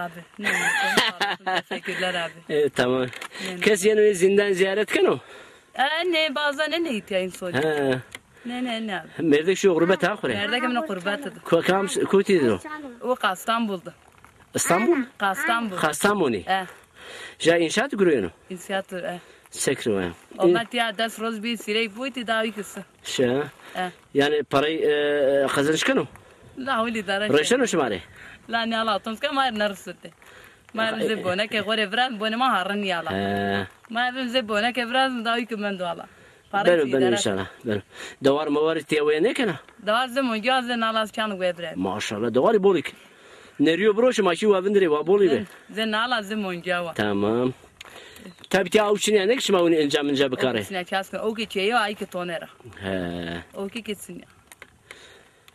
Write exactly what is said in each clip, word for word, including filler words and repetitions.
Abi, ne, ne, sağ olasın, teşekkürler abi. Evet, tamam. Ne, ne. Kes yeno ê zîndan zîyaret keno? E, ne, bazen ne, ne ihtiyacın soruyor? He. Ne, ne, ne abi. Mêrdek şîyo xurbet ha xo rê? Mêrdek mi ne xurbet di. Ko-, kam, kotî di o? O Kastanbul'du. İstanbul? Kastanbul. Kastamonî. E. Ja înşaat girewtêno? Înşaat, e. Sekri waya. Ama tiya des roz bî sirey bûytî da wî kisi. Şe. E. Yani parayı, e, kazanç keno? La hawlî dara. Reşeno şima rê? La ne ala tomska ma rê nerisite. Ma rê zê boneke xo rê viraz, bonê ma harrin ya la. He. Ma rê zê boneke viraz, da wî ki mendo ala. Para. Beno, beno, înşallah. Beno. Dewar mewar tiya waya nêkena? Dewar zê mongiya zê nala çan we bire. Maşallah, dewarî bolik. Nerîyo biro şima kî wa vindirê wa bolî be. Zê, zê nala zê mongiya wa. Tamam. Tabi tiya aw çinî ya, ne ki şima winî inca minca bikarê. O ki çinî ya, ças keno. O ki çeyo, ay ki tonera. He. O ki kesin ya.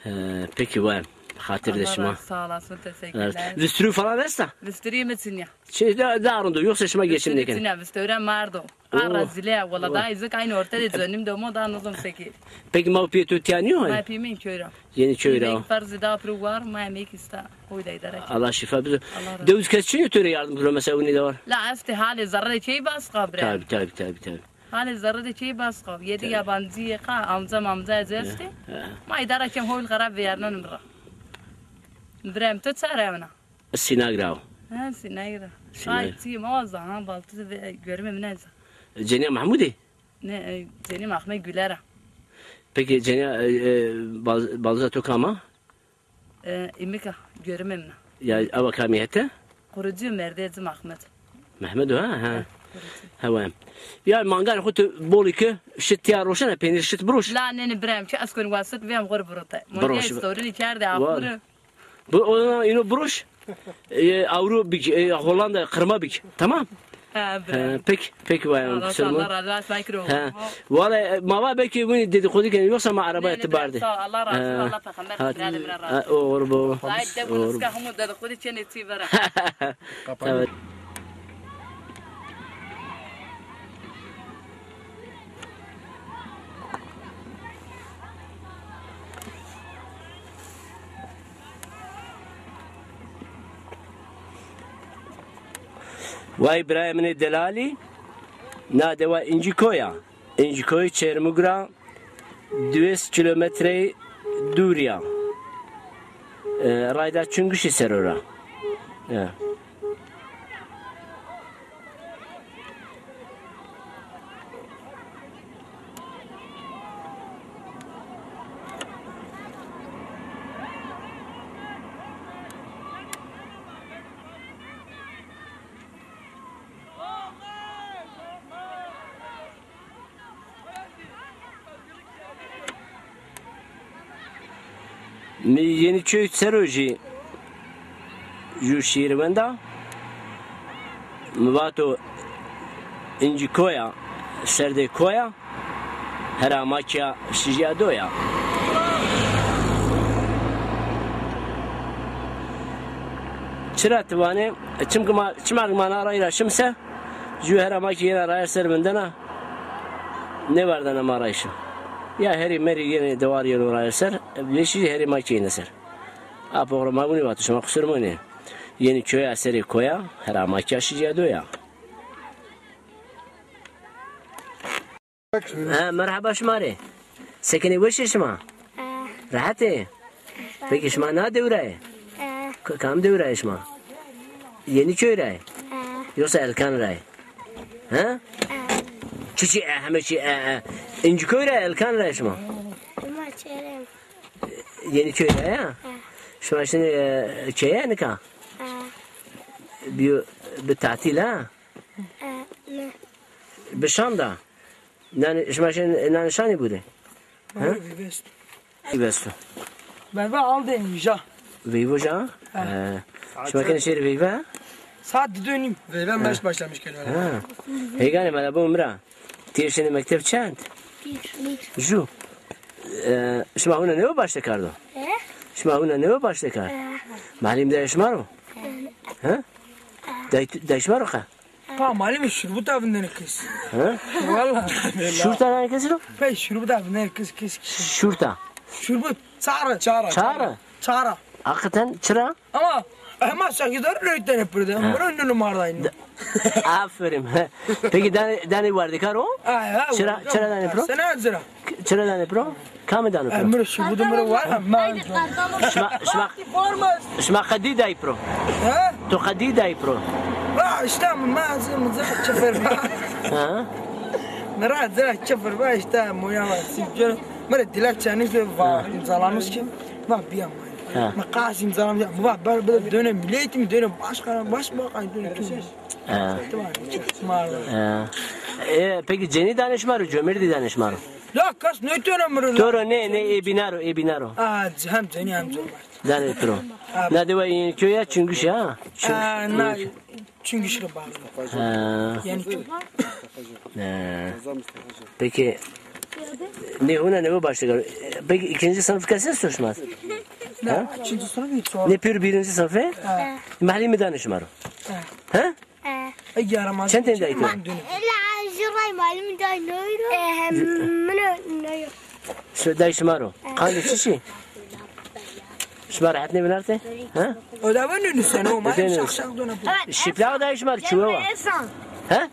He, peki, wa. Xatir de şima. Allah razı, sağ olasın, teşekkürler. Evet. Visturî falan esta? Visturî mi çinî ya. Çi da, da rind o, yoksa şima geçim nêkenê? Çinî ya, visturî merdo. Oo. Ara zile, wala da izin aynı ortada döndüm de mo da nizam seki. Peki ma pîyê to tiya nîyo? Ma pîyê mi Yenîköy ra. Yenîköy ra. Yemek farzı da pro var, ma yemek ista. Hoy da idare. Allah şifa bido. Allah razı olsun. Dewuz kes çinî to rê yardım kiro, mesela winî de var? La, estê halê zerrê çey bas qabre. Tabi, tabi, tabi, tabi. Halê zerre de çey bas qaw. Yedi yabancı ye qa, amca mamca ez estê. He. Ma idare kem hol xerab veyarnan mi ra. Birem to çare evna. Sînag ra o. Ha, Sînag ra. Sînag. Ay, çi ma zahan baltı ve görme mi ne za. Ceniya Mahmudî? Ne, e, Ceniya Mahmud Gülera. Peki Ceniya, e, e, bal-, balca to kama? E, îmika görüme mi na. Ya, ewa kamî hete? Kurucu merdê ci Mehmet. Mehmet o, ha, ha. He, kurucu. Hewa. Ya mangan xo tu bolî ki, şit tiya roşena, peynir şit biroş. La ne ne birem, çi ez kon wasit vem xor birote. Biroş. Monge storini kerde, apuru. Bu, o zaman ino biroş. E, Avru bik, e, Hollanda, kırma bik. Tamam. Ha, bira. Ha, peki, peki, vay, Allah, kusur mu? Allah razı olsun, Maykro. Ha. Vallahi, e, ma va belki bunu dedikodu gene, yoksa ma arabaya ti bardi. Sağ ol, Allah razı olsun, Allah peygamber razı olsun. Ha, olur bu. Zahid de bunu ska humu dedikodu çene ti vera. Tamam. Vay birayê min ê delalî, na dewa Încîkoy a. Încîkoy Çermug ra di wês kîlometrey dûrî ya. E, rayda Çunguşî ser o ra. E. Mi Yenîköy ser o jî ju şîîr wenda. Mi vato Încîkoy a, serdê koy a, hera ma kîya şijîya do ya. Çira ti vanê? Çimkî ma, çima ma na rayî ra şim se, ju hera ma kî yena rayer ser vindena, nêvardena ma rayî şim. Ya herî merî yenê dewar yeno rayer ser, vêşî herî ma kî yene ser. Apo xo ra ma winî vato, şima qusur monê. Yenîköy a, serê koy a, hera ma kîya şijîya do ya. Ha, merheba şima rê. Sekinî, weş ê şima? E. Rehet ê? Peki şima na dew ra yê? E. K-, kam dew ra yê şima? Yenîköy ra yê? E. Yoksa Elkan ra yê? Ha? E. Çiçî e, heme çî e, e. Încîkoy ra yê, Elkan ra yê şima? Ma çerem. Yenîköy ra ya? E. Şima şinê, e, keye nika? E. Bîyo bi tatîl ha? E, ne. Bi şan da. Nanê, şima şin nanê şanî bûrê? Ha? Veyve esto. Veyve esto. Veyve alde vîja. Veyve ja? Ha. He. Şima kenê şêrê veyve? Saat didê nîm. Veyve meş başlamış geliyor. Ha. Heyganê mela bo mi ra. Ti şinê mekteb çend? Bir. Bir. Ju. E, şima huna newe başle kardo? He? Şima huna newe başle kar? He. Malim de şima ro? He. Ha? Day, day şima ro ka? Pa, malim şurbuta vindene kes. Ha? Valla. Şurta ne kes o? Pe şurbuta vindene kes, kes, kes. Şurta. Şurbut, çara. Çara. Çara. Çara. Hakikaten çira. Ama Ama sakî dar reytene pir de. Ha. Mira nunu mardayno. Aferin. Peki danê, danê werdikar o? Ay, ha, çira, werdikar. Çira danê pro? Sena zira. Çira danê pro? Kamî danê pro? E, mira şu bu da mira var ama. Şima, şima, şima qedî day pro? Ha? Tu qedî day pro? Ha, işte ma zim zim çifir ba. Ha? Mira zira çifir ba işte moya var. Sibcir. Mira dilek çanî ki va imzalamış ki. Va biyam. Ha. Ma qas imzalamış. Va ber bir dönem milletim dönem başkan başbakan dönem. Ha. Tamam. Ha. E, peki cenî danê şima ro, comêrdî danê şima ro? La kes nêtone mi ro. To ro nê, nê ê bîna ro, ê bîna ro. A, hem cenî hem comêrd. Danê to ro. Abi. Na dewa în köye Çingüş ya. Çin-, a, na Çingüş. Çingüş ro bağlı. Ha. Yani köy. Ha. Peki ne huna ne bu başlık? Peki ikinci sınıf kes esto şima? Ha? İkinci sınıf hiç sor. Ne pür birinci sınıfı? Ha. Mahalli mi danê şima ro? Ha. Ha? E. Ey yaramaz. Çend tane dayî to? Ela, jiray malim day noyro. E, hem mino noyro. Şu dayî şima ro. E. Qandê çi şî? Şima rehet nêvînarte? Ha? O da ben nuseno, ma şak şak dona. Şîplax dayî şima ro çiwe wa? Ha?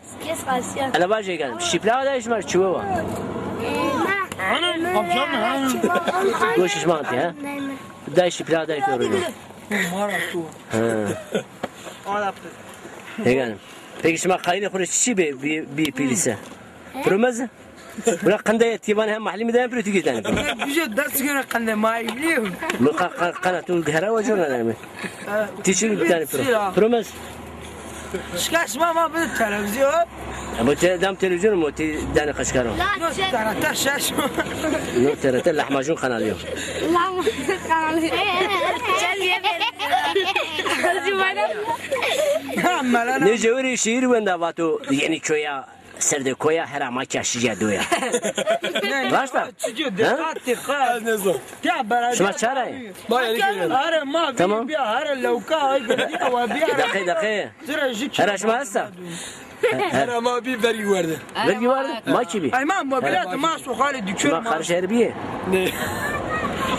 Ela vajê ganim. Şîplax dayî şima ro çiwe wa? E, ma. Goş şima ti, ha? Dayî şîplax dayî to ro. Mara tu. Ha. Heganim. Peki şima qayîlê xo rê çiçî bê, bî, bî pîlîse? Piro meze? Bura qinde ye, tîvan hem mahlî mi de hem piro tî gî danê. Güzel ders göre qinde ma biliyorum. Mi qa-, qa-, qana tu hera wa cor danê mi? Tî çi danê piro? Piro meze? Şika şima ma bir televizyon. Ama te-, dam televizyon mu tî danê qeşkaro? No T R T şeş. No T R T lahmacun kanalı yok. Lahmacun kanalı. Çeliye verin. Nê cewirî şiir wenda vato Yeni köya, serdê koya, hera ma kî şîya doya. Raşt a? Çiçî dikkat dikkat. Ya beraber. Şima çara yî? Are ma. Tamam. Bir ara lewka ay bir ya wa bir ara. Deqe deqe. Hera şima esta? Hera ma bî vergî werde. Vergî werde? Ma kî bî? Ay ma mobilyat ma soxalê dükkan ma. Ma qarşî her bîye. Ne?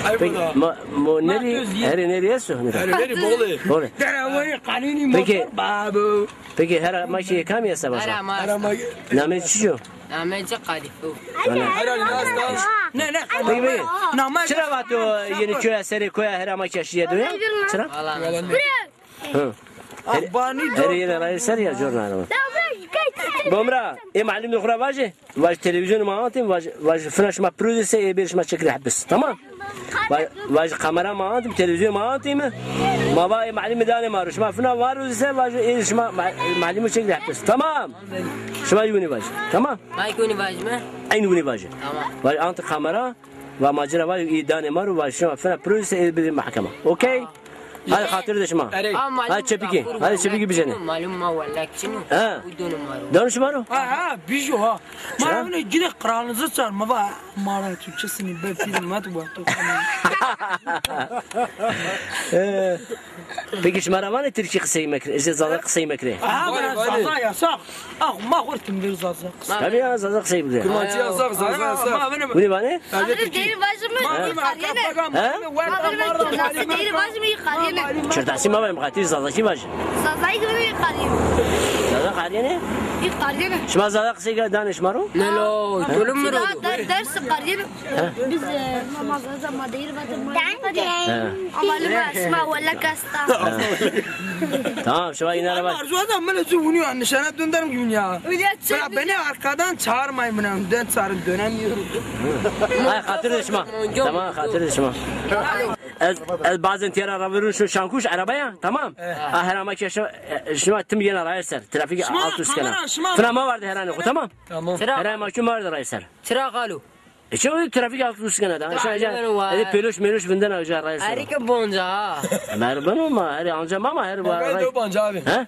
Ay. Peki ma, mo nerî, herê nerî esto? Herê nerî bole. Bole. Derewe qanînî motor babo. Peki hera ma kî kamî esta başa? Hera ma. Namê çiçî yo? Namê ci Qadîfo. Hera nasta. Ne ne. Peki peki. Çira vato Yeni köya, serê koya, hera ma kî şîya doya? Çira? Valla. Hı. Herê yena rayîr ser ya cor nano. Bomra, ê malimî xo ra vaje, vaj televîzyonî ma antîm, vaj, vaj fina şima piro dî se, ê bêrî şima çekirê hepis. Tamam? Vaj, vaj kamera ma antîm, televîzyon ma antîm. Ma va ê malimî danê ma ro. Şima fina varo dî se, vaj ê şima ma-, malimî çekirê hepis. Tamam? Şima yî winî vaj. Tamam? Ma yî winî vaj mi? Eynî winî vaje. Tamam. Vaj antî kamera. Va ma ci ra va, î danê ma ro, va şima fina piro dî se, ê bidê mehkema. Okey? Hadi xatir de şima. Hadi çepikî. Hadi çepikî bijenê. Malum ma wellek çin o. Ha. Dano şima ro? Ha ha, bijo ha. Ma ra vînê gidê qiralinizi çar. Ma va ma ra tu çi sinî be fîlm met wa tu. Ee, peki şima ra vanê tirkî qisey mekirê, ê Zaza qisey mekirê? Ha, zaza yasax. Ah, ma xo tim ver Zaza. Tabii ya, Zaza qisey bikirê. Kurmancî yasax, Zaza yasax. Winî vanê? Abi deri vajime, qarîyene. Ha? Abi deri vajime, qarîyene. Çirtasî ma vajime, qatî Zazakî vaje. Zazakî vajime, qarîyene. Zaza qarîyene? Qarîyene. Şima Zaza qisey danê şima ro? Ne lo, dulum mi ro? Ders qarîyene. Biz, e, ma Zaza ma deri vajime. He. Ama lima şima wellek esta. Tamam, şima îna ra vaj. Arzu adam, ben özü bunu ya, nişana döndürüm gibi ya. Bırak beni arkadan çağırmayın bunu, önden çağırın, dönemiyorum. Ay, xatir de şima. Tamam, xatir de şima. Ez, ez bazen tîya ra ravirûn şu şankuş arabaya, tamam. A, hera ma kî şima, şima tim yena rayîr ser. Trafîk alt üst kena. Fina ma vardî heranê xo, tamam. Tamam. Hera ma kî ma vardî rayîr ser. Çira xalo? E, çi o trafîk altı üst kena da. Aşağı aşağı. Ede peloş meloş vindena uca raysa. Erike bonca ha. Mer beno ma, ere anca mama her var. Ben de bonca abi. Ha?